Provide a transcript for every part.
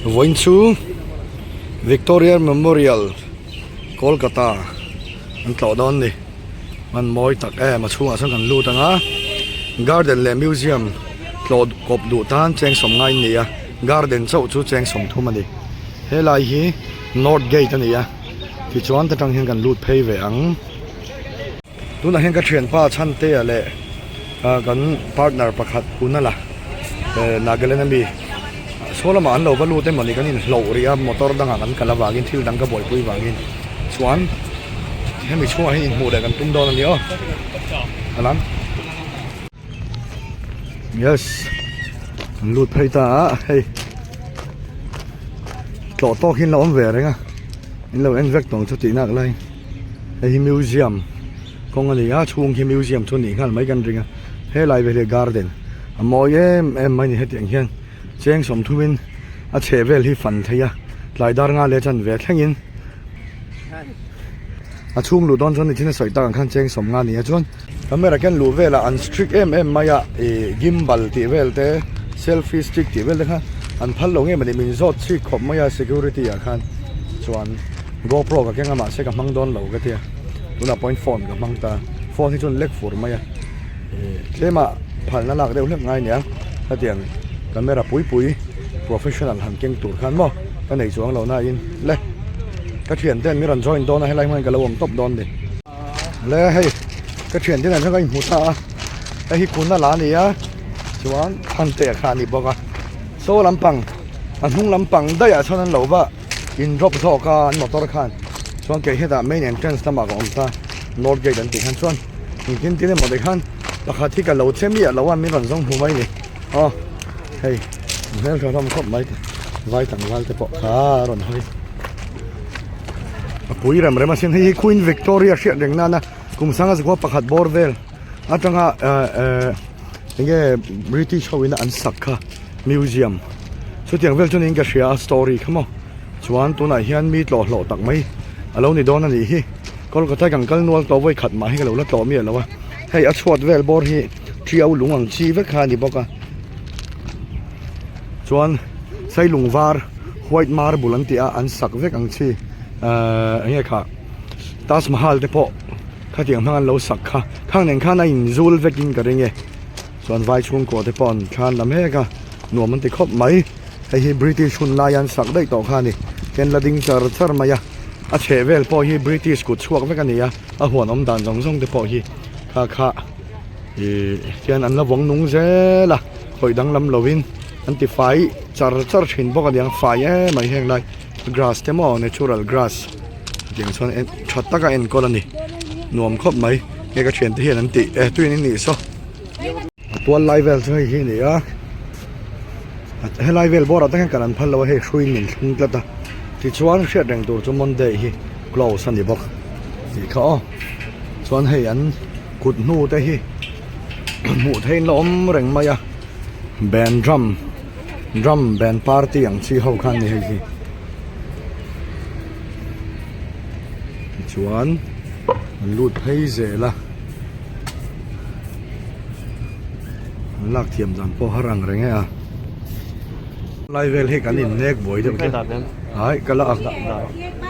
Vawiin chu Victoria Memorial Kolkata an tlawh dawn a ni. Hman mawi tak em a chhungah chuan kan lut ang a garden leh museum tlawh kawp duh tan cheng sawm ngai an ni a garden chauh chu cheng 30 a ni. Helai hi north gate a ni a tichuan ta tang hian kan lut phei ve ang. Tunah hian ka thianpa Chhantea leh ah kan partner pakhat Kunala eh Nagaland ami saw lamah an lo va lut emaw ni kan inhloh rih a motor dangah kan kal avangin thil dang ka buaipui vangin chuan hemi chhungah hian inhmuh leh kan tum dawn a ni aw a lang yes an lut phei ta a hei tlawh tawk hi an lo awm ve reng a in lo en vek tawng chu tih nak lai. Hei hi museum kawng a ni a chhung khi museum chu a nih nghal mai kan ring a helai vel hi garden a mawi em em mai a ni hetiang hian cheng 30 in a chheh vel hi fan thei a tlai dar nga leh chan ve thleng in a chhung luh dawn chuan nichin a sawi tak ang khan cheng 50 a ni a chuan camera ken luh velah an strict em em mai a ih gimbal tih vel te selfie stick tih vel te kha an phal lo nge mawni min zawt chik khawp mai a security ah khan chuan. GoPro ka keng a mahse ka hmang dawn lo ka tia tunah pawhin phone ka hmang ta phone hi chuan lek fur mai a ih tlema phalna lak deuh hlek ngai nia hetiang camera pui pui professional han keng tur khan maw ka nei chuang lo na in le ka thian ten min rawn join dawn a helai hmun ka lo awm tawp dawn ni le hei ka thian te nen chuan ka inhmu ta a hei hi kuna la a ni a chuan thante kha a ni bawk a saw lampang a hnung lampang daih ah chuan an lo va. In drop zawk a an motor khan chuan kei hetah main entrance lamah ka awm ta north gate an tih khan chuan engtin tin emaw te khan pakhat hi ka lo che miah lo a min rawn zawng hmu mai ni aw hei hmel tha hlawm khawp mai vai tlangval te pawh kha a rawn hawi a pui rem rem asin hei hi Queen Victoria hriat reng nana kum sanga zakua pakhat bawr vel atanga eh eh enge British ho in an sak kha. Museum chutiang vel chuan in ka hria a story kha maw chuan tunah hian mi tlawh hlawh tak mai a lo ni dawn a nih hi Kolkata kan kal nual tawh vawi khat mah hi ka lo la tlawh miah lo a hei a chhuat vel bawr hi tiau lung ang chi vek kha a ni bawk a chuan sailung var white marble an tih a an sak vek ang chi ahh eng nge khah Taj Mahal te pawh khatiang hmang an lo sak kha khang nen khan a inzul vekin ka ring e. Chuan vai chhungkaw te pawh an thlan la mek a, nuam an ti khawp mai. Hei hi British hun laia an sak daih tawh kha a ni. Ken la ding char char mai a, a chheh vel pawh hi British kut chhuak vek a ni a, a huan awm dan zawng zawng te pawh hi kha kha ih hian an la vawng nung zel a, khawih danglam lovin an ti fai char char thin bawk a niang, fai em mai heng lai grass te maw natural grass tiang chuan tha taka enkawl a ni, nuam khawp mai. Hei ka thiante hian an tih e tuin in nih saw. A tual lai vel chu hei hi a ni a helai vel bawrah te hian kan an phal lo a hei hruiin min thlung tlat a tichuan hriat reng tur chu Monday hi close a ni bawk tih kha aw chuan hei an kut hnu te hi hmuh theihin la awm reng mai a band drum drum band party ang chi ho kha an ni hei hi tichuan an lut phei zel a. An lak thiam dan pawh har ang reng e a. Lai vel hi kan in nek buai deuh te. Ai ka la ak.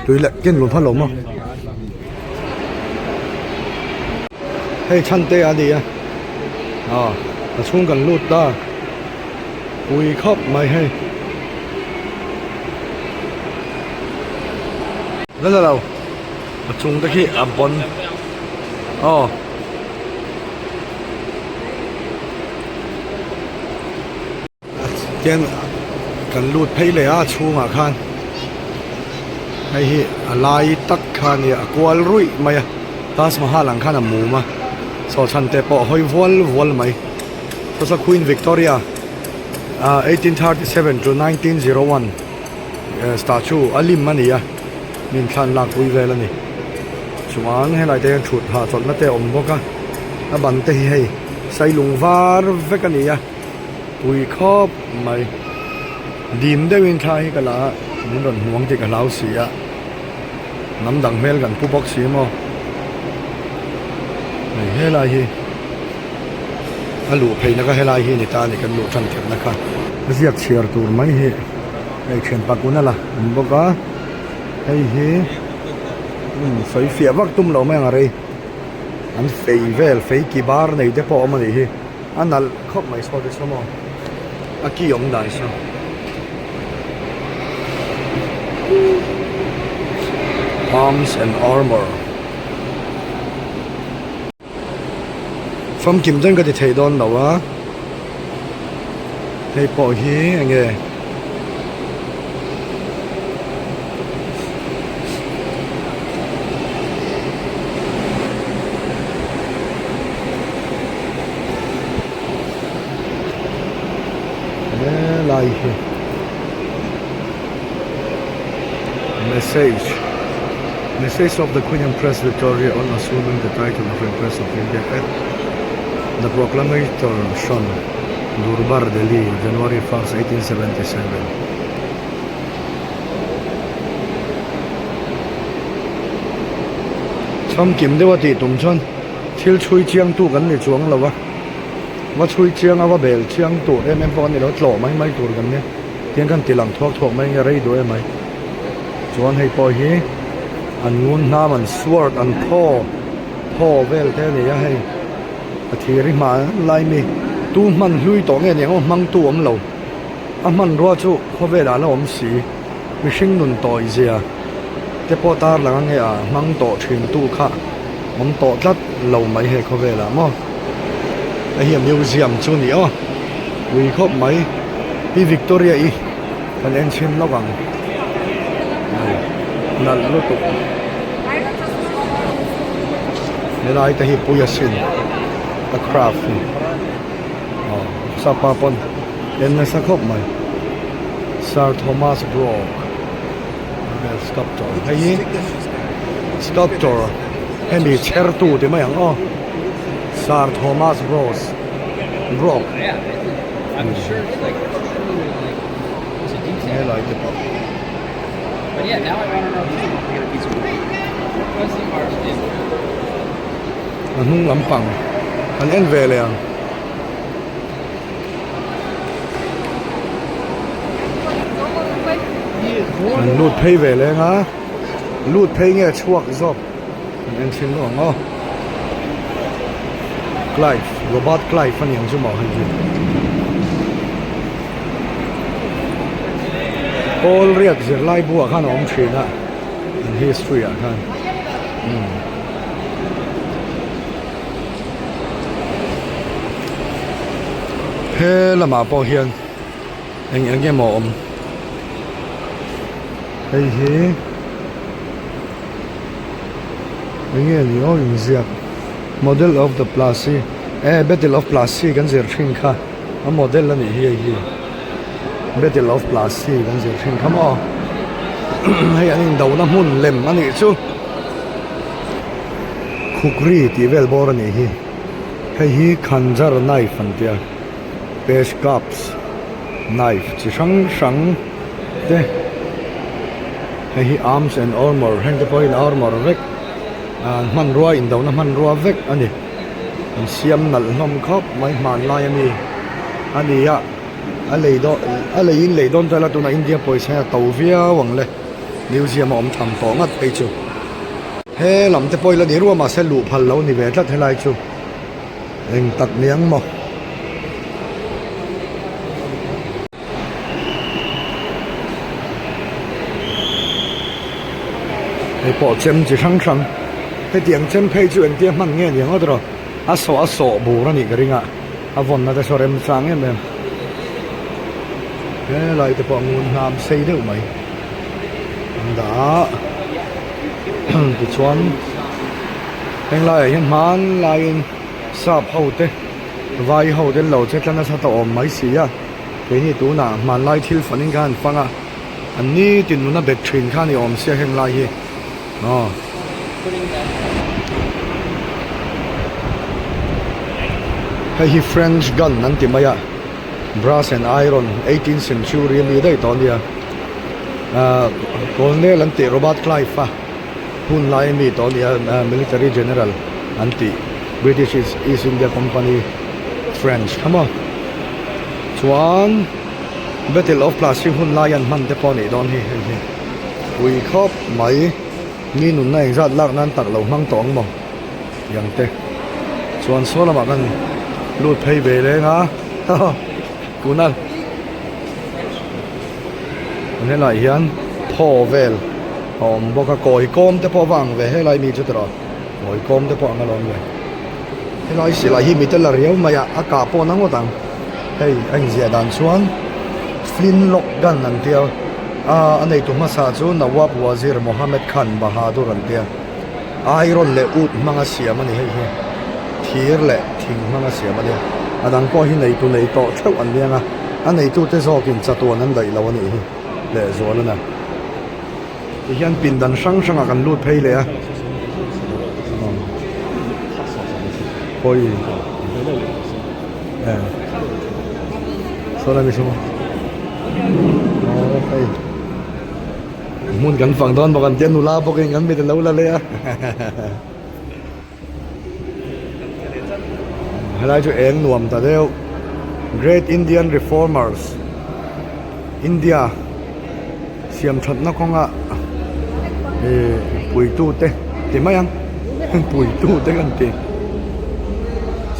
Tui leh ken lun halo maw. Hei chhan te a ni a. A a chhung kan lut ta. Pui khawp mai hei. La la lo. A chung te khi a bawn. Aw. Tian kan lut phei leh a chhungah khan hei hi a lai tak kha a nia a kual ruih mai a Taj Mahal ang khan a mum a saw chhan te pawh a hawi vual vual mai saw saw Queen Victoria ah 1837 to 1901 statue a lim a ni a min thlan lak pui vel a ni chuan helai te hian thut hahchawlhna te a awm bawk a a ban te hi hei sailung var vek a ni a pui khawp mai dim deuhin thla hi ka la a min rawn hmuang tih ka hlau si a hnam dang hmel kan pu bawk si maw hei helai hi a luh pheihna kha helai hi a ni ta a ni kan luh tan kherna kha a ziak chhiar tur mai hi. Hei thianpa kun a la awm bawk a hei hi umm sawi fiah vak tum lo mai ang a rei an fei vel fei ki bar nei te pawh a awm a nih hi a nalh khawp mai saw te saw maw a ki awm dan saw. Arms and armour Famkim chuan ka ti thei dawn lo a hei pawh hi eng nge helai hi message message of the Queen Empress Victoria on assuming the title of Empress of India at the proclamation Durbar Delhi January 1st 1877. Chhamkim deuha tih tum chuan thil chhui chiang tu kan ni chuang lo a. Va chhui chiang a va bel chiang tur em em pawh an ni lo tlawh mai mai tur kan nia tiang khan ti lang thuak thuak mai nge rei duh em mai chuan hei pawh hi an ngun hnam an sword an thaw thaw vel te a ni a hei a thir hi hma lai mi tu hman hlui tawh nge niang aw hmang tu awm lo a hmanrua chu khawvelah a la awm si mihring nun tawi zia te pawh tar lang ange a hmang tawh thin tu kha awm tawh tlat lo mai he khawvelah maw. Hei hi a museum chu a ni aw ui khawp mai pi Victoria i kan en chhin lawk ang nalh lutuk helai te hi pui asin a craft hi aw sapa pawn en nasa khawp mai Sir Thomas Brooke sculptor hei hi sculptor hemi chher tu ti mai ang aw. Sir Thomas Rose Rock helai te pawh. A hnung lampang an en ve leh ang. An lut phei ve leng a lut phei nge chhuak zawk. An en thin luah ang aw. Clive, Robert Clive a ni ang chu maw hei hi. Paul riat zirlai buah khan a awm thin a, an history ah khan. Umm. He lamah pawh hian eng eng emaw a awm. Hei hi. Enge ni aw inziak model of the Plassey eh battle of Plassey kan zir thin kha a model a nih hi hei hi battle of Plassey kan zir thin kha maw hei an indona hmun lem a nih chu khukri tih vel bawr a nih hi hei hi khanjar knife an tia page cups knife chi hrang hrang te. Hei hi arms and armour heng te pawhin armour vek ah hmanrua indona hmanrua vek a ni an siam nalh hlawm khawp mai hmanlai a mi a ni a a lei dawn a lei in lei dawn ta ila tunah India pawisa hi a to viau ang le museum a awm tham tawh ngat phei chu he lam te pawh ila ni ruah mahse luh phal lo ni ve tlat helai chu eng tak ni ang maw. Hei pawh chem chi hrang hrang hetiang chem phei chu engtia hman nge ni ang aw tiraw a sawh a sawh bur a nih ka ring a a vawnna te saw remchang em em helai te pawh ngun hnam sei deuh mai an dah a tichuan henglaiah hian hmanlaiin sap ho te vai ho te an lo che tla nasa ta awm mai si a. Keini tunah hmanlai thil fanin khan an fang a, an nitin nuna bet thin kha a ni awm sia heng lai hi aw. Hei hi French gun an ti mai a, brass and iron 18th century ami daih tawh a nia. Ahh Colonel an tih Robert Clive a hun lai ami tawh a nia military general an tih British East India Company French kha maw. Chuan Battle of Plassey hun lai an hman te pawh a nih dawn hi hei hi pui khawp mai mi nunna engzat lak nan tak lo hmang tawh ang maw tiang te chuan saw lamah kan lut phei ve leng a tuna helaiah hian thaw vel a awm bawk a kawi kawm te pawh a va ang ve helai mi chu tiraw kawi kawm te pawh ang alawm le helai silai hi mi te la riau mai a a kah pawh na ngawt ang. Hei a inziah dan chuan Flintlock gun an tia a a neitu hmasa chu Nawab Wazir Mohammed Khan Bahadur an tia iron leh ut hmanga siam a ni hei hi thir leh thing hmanga siam a nia a dang pawh hi neitu nei tawh theuh an niang a a neitute zawkin chatuan an daih lo a nih hi lehzual a na tihian pindan hrang hrangah kan lut phei leh a khawi. Saw lai mi saw aw hei hmun kan fang dawn bawk an tia nula bawkin kan mit a lo la leh a helai chu eng nuam ta deuh Great Indian Reformers India siam thatna kawnga ih puitute ti mai ang puitute kan ti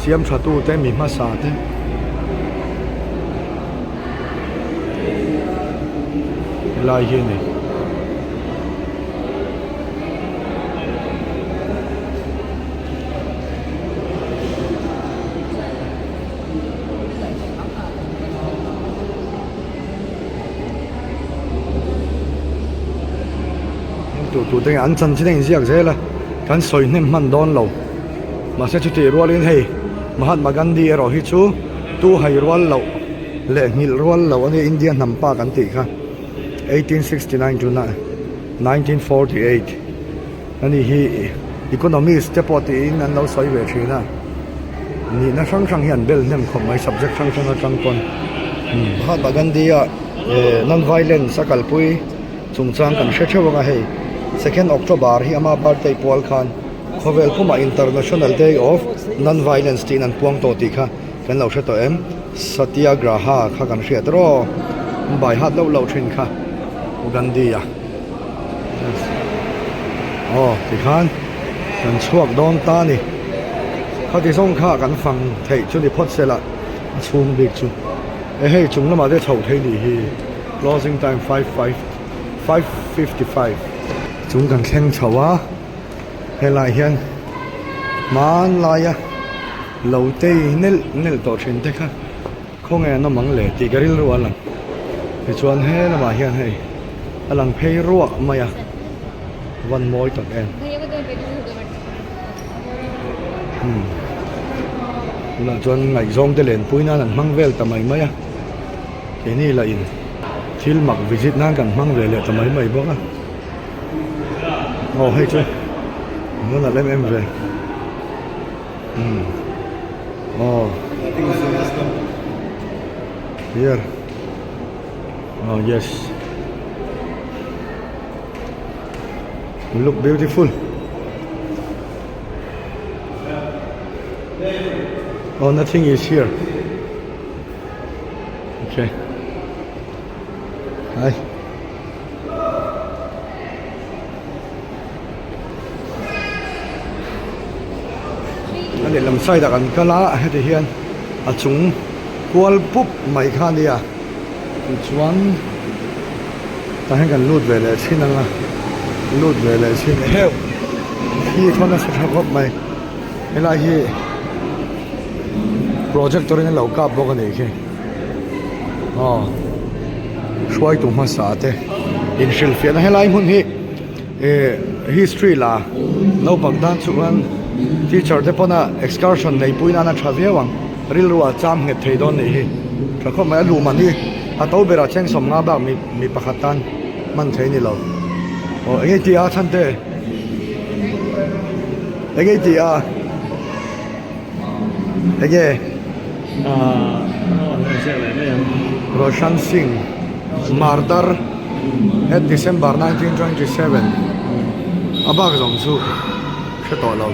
siam tha tute mi hmasa te helai hi a ni. Tur tur te an chanchin a inziak zel a kan sawi hnem hman dawn lo mahse chutih rualin hei Mahatma Gandhi erawh hi chu tu hai rual loh leh nghilh rual loh a nia India hnam pa kan tih kha 1869 to 1948 ani hi economist te pawh tiin an lo sawi ve thin a nihna hrang hrang hi an bel hnem khawp mai subject hrang hrang atang pawn Mahatma Gandhi a eh non violence a kalpui chungchang kan hre theuh ang a hei second October hi ama birthday pual khan khawvel pumah international day of non violence tiin an puang tawh tih kha kan lo hre tawh em Satyagraha kha kan hriat rawh bai hat loh loh thin kha Gandhi a. Aw tikhan kan chhuak dawn ta a ni khati zawng kha kan fang theih chu ni phawt sela a chhung bik chu e hei chung lamah te chhoh theih nih hi closing time 5:55 chung kan thleng chho a helaiah hian hmanlaia lo tei nelh nelh tawh thin te kha. Khawnge an awm ang le tih ka rilru a lang. Tichuan he lamah hian hei a lang phei ruah mai a, van mawi tak em. Umm tunah chuan ngaihzawng te lenpui nan an hmang vel ta mai mai a, keini lah in thil mak visit nan kan hmang ve leh ta mai mai bawk a. Aw hei chu an va nalh em em ve. Umm aw here oh yes you look beautiful oh nothing is here okay hi. A lehlam side ah kan kal a heti hian a chung kual pup mai kha a nia tichuan tah hian kan lut ve leh thin ang a lut ve leh thin heuh hi chuan a sa tha khawp mai helai hi projector in a lo kap bawk a nih khi aw hruaitu hmasa te inhrilhfiahna helai hmun hi. Ih history la naupang tan chuan teacher te pawna excursion nei pui nana tha viau ang rilru ah cham nghet thei dawn nih hi tha khawp mai a luh man hi a to berah cheng 50 bak mi mi pakhat tan hman thei ni lo aw eng nge tih a chhan te eng nge tih a eng nge Roshan Singh Mardar at December 1927 a bak zawng chu hre tawh lo.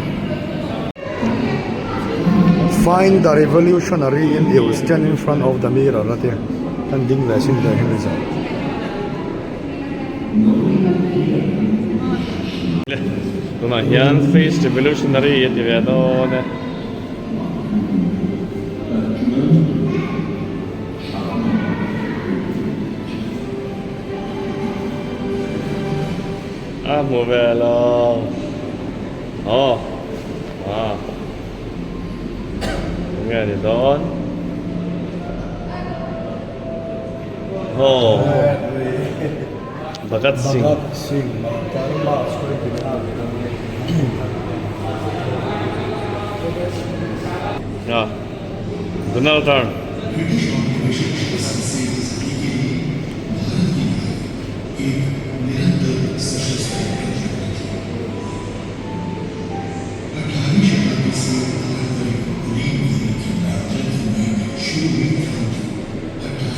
Find the revolutionary in you stand in front of the mirror a tia. Kan ding ve sin ve hemi zawh. Tunah hian Face Revolutionary a ti ve dawn e. A hmu ve lo. Aw. Ah. Nge ni dawn? Aw. Bhagat Singh. Bhagat Singh Ah. Donald Trump.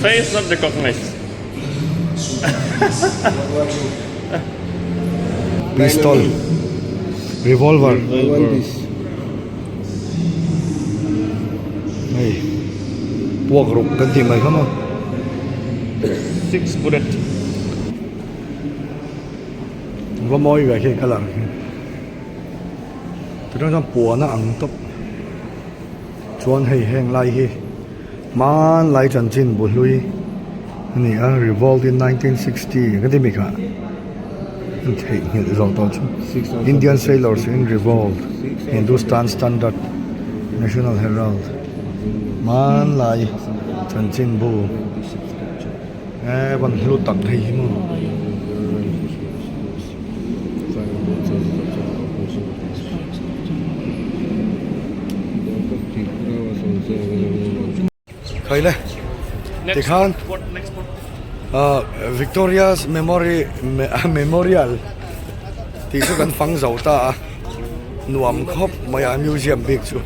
Face not recognized. Pistol. Revolver. Hei puak ruk kan tih mai kha maw. Six bullet. Va mawi ve khi colour khi. Tunah chuan puan a ang tawp. Chuan hei heng lai hi hmanlai chanchin bu hlui a ni a revolt in 1960 ka ti mi kha an theihnghilh zawh tawh chu Indian sailors in revolt Hindustan Standard National Herald hmanlai chanchin bu eh van hlu tak hei hi maw. Khaile tikhan ah Victoria's memory memorial tih chu kan fang zo ta a nuam khawp mai a museum bik chu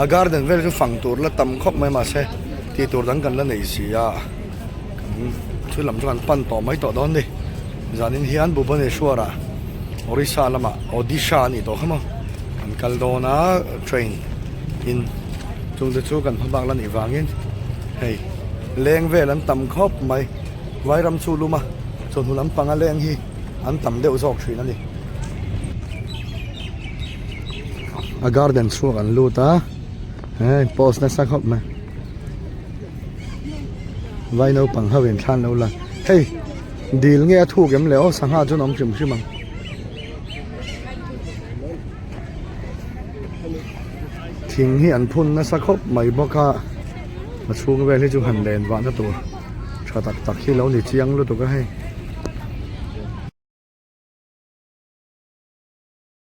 a garden vel chu fang tur la tam khawp mai mahse tih tur dang kan la nei si a kan chu lam chu kan pan tawh mai tawh dawn a ni. Zanin hian Bhubaneswar ah Orissa lamah Odisha a nih tawh kha maw kan kal dawn a train in chung te chu kan hma bak la nih vangin hei leng vel an tam khawp mai vairam chu lum a chawhnu lampang a leng hi an tam deuh zawk thin a ni. A garden chhuak an lut a hei post nasa khawp mai. Vai naupang ho in thlan lo la hei dil nge a thuk em le aw sangha chuan a awm hrim hrim ang. Thing hi an phun nasa khawp mai bawk a a chhung vel hi chu han len vahna tur tha tak tak hi lo ni chiang lutuk a hei.